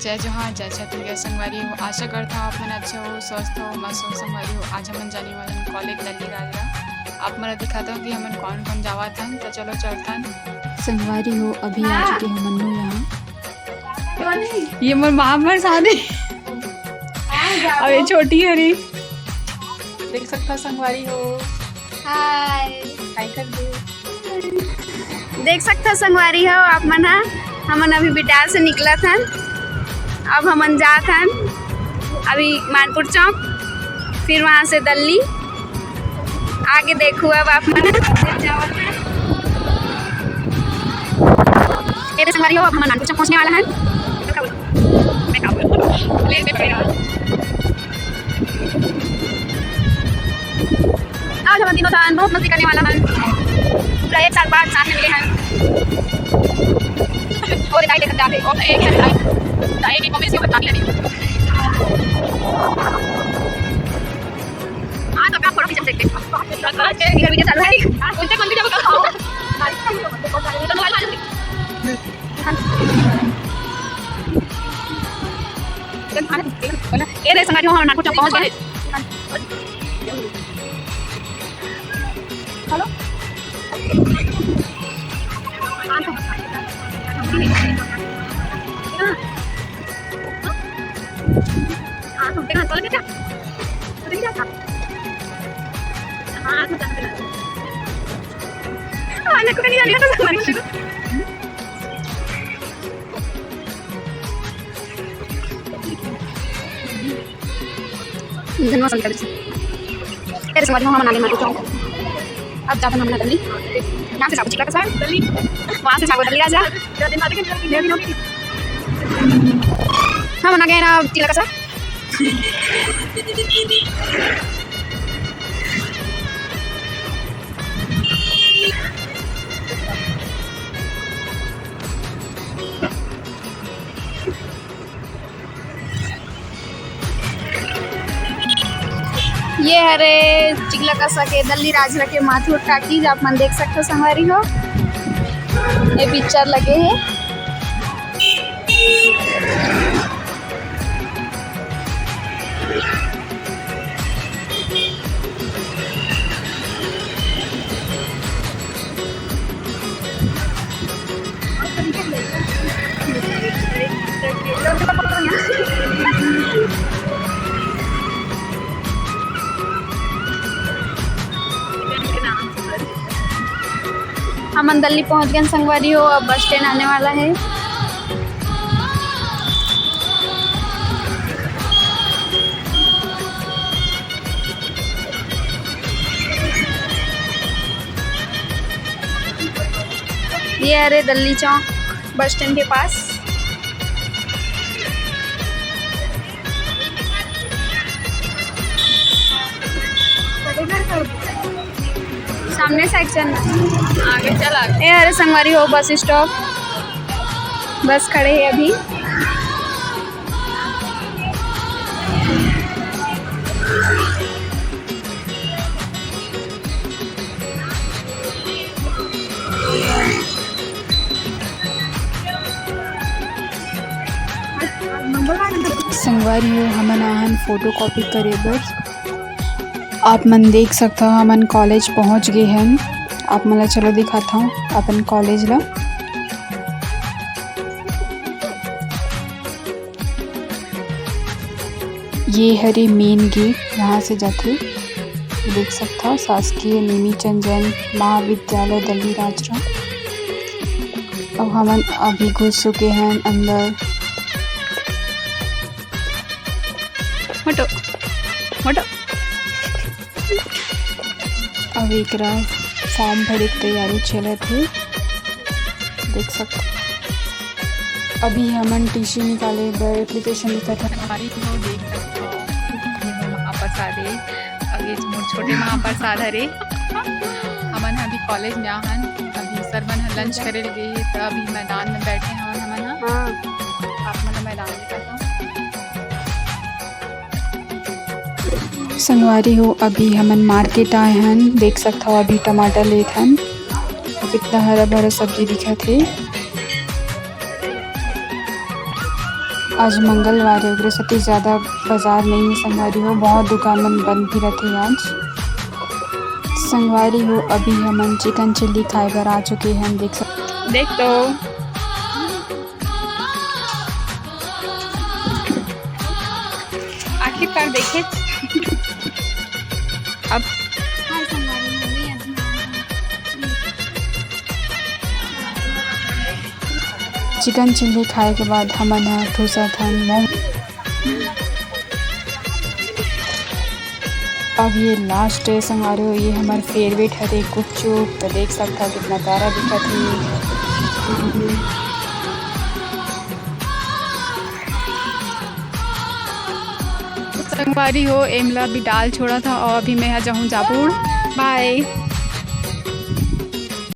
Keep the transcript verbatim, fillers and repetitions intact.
जय जोहार, जय छत्तीसगढ़ संगवारी हो। आशा करता हूँ आप मन अच्छा हो, स्वस्थ हो, मस्त हो संगवारी हो। आज हमन जाने वाले हैं कॉलेज दल्ली राजरा। आप मन ला दिखाता हूँ कि हमन कौन कौन जावत हन, तो चलो चलतन। संगवारी हो, अभी आ चुके हमन नो यहाँ। ये मोर मामा सानी। अब ये छोटी हरी। देख सकता संगवारी हो। हाय। हाय कर दे। देख सकता संगवारी हो आप मन ह, हमन अभी बिटाल से निकलत हन। अब हमन जात हन अभी मानपुर चौक, फिर वहाँ से दल्ली। आगे देखू अब आप मन। ये तो संगवारी हो, अब हमन मानपुर चौक पहुँचने वाला है। आज हमन तीनों झन बहुत मस्ती करने वाला हन। पूरा एक साल बाद साथ में मिले हन। और दाई देखत जाते। और एक दाई, दाई की कॉमेडी से बताने लगी। आज तो काम थोड़ा पीछे देखते। आज के इधर वीडियो चल रहा है। आज उनसे कौन सी जगह खाओ? ये रे संगवारी हो, हमन नानपुर चौक पहुंच गए। हेलो। धन्यवाद संगवारी हो। फिर संगवारी हो, हमन आ गए मानपुर चौक। अब जाथन हमन दल्ली। यहाँ से जाबो चिल्ला कसा। वहाँ से जाबो दल्ली राजरा। हमन आ गए ना चिल्ला कसा। ये हरे चिल्ला कसा के दल्ली राजरा के माथुर टाकीज, आप मन देख सकते हो संगवारी हो, ये पिक्चर लगे है। हमन दल्ली पहुंच गए संगवारी हो, अब बस स्टैंड आने वाला है। ये हरे दल्ली चौक बस स्टैंड के पास। सामने से action। आगे चल, आगे। ये हरे संगवारी हो बस स्टॉप, बस खड़े है अभी। संगवारी हो, हमन आहन फोटो कॉपी करे बर। आप मन देख सकथव, हमन कॉलेज पहुंच गे हन। आप मन ला चलो दिखाथव अपन कॉलेज ला। ये हरे मेन गेट, यहाँ से जाथे। देख सकथव, शासकीय नेमीचंद जैन महाविद्यालय दल्ली राजरा। अब हमन अभी घुस चुके हैं अंदर। मोटो, मोटो। अब एकरा फॉर्म भरे के तैयारी चलत हे, देख सकथव। अभी हमन टीसी निकाले बर एप्लीकेशन लिखत हन। संगवारी हो, देख सकथव, ये मोर महाप्रसाद हे, अउ ये मोर छोटे महाप्रसाद हरे। हमन ह अभी कॉलेज में आहन, अभी सर मन ह लंच करे ल गे हे, त अभी मैदान में बैठे हवन हमन ह। हाँ। आप मन ल मैदान में बैठे हवन। संगवारी हो, अभी हमन मार्केट आए हन, देख सकथव अभी टमाटर लेत हन, कितना हरा भरा सब्जी दिखत हे। आज मंगलवार हे, ओकरे सेती ज्यादा बाजार नइ हे संगवारी हो, बहुत दुकान मन बंद भी रथे आज। संगवारी हो, अभी हमन chicken chilli खाए बर आ चुके हन। देख सक-, देख तो, आखिरकार देखे। अब chicken chilli खाए के बाद हमन ह ठूसत हन मोमो। अब ये last हे संगवारी हो, ये हमर favourite हरे गुपचुप। तो देख सकत हव कितना प्यारा दिखत हे। संगवारी हो, एमला भी डाल छोड़त हव अउ अभी मैं ह जाहूँ जापुर। Bye।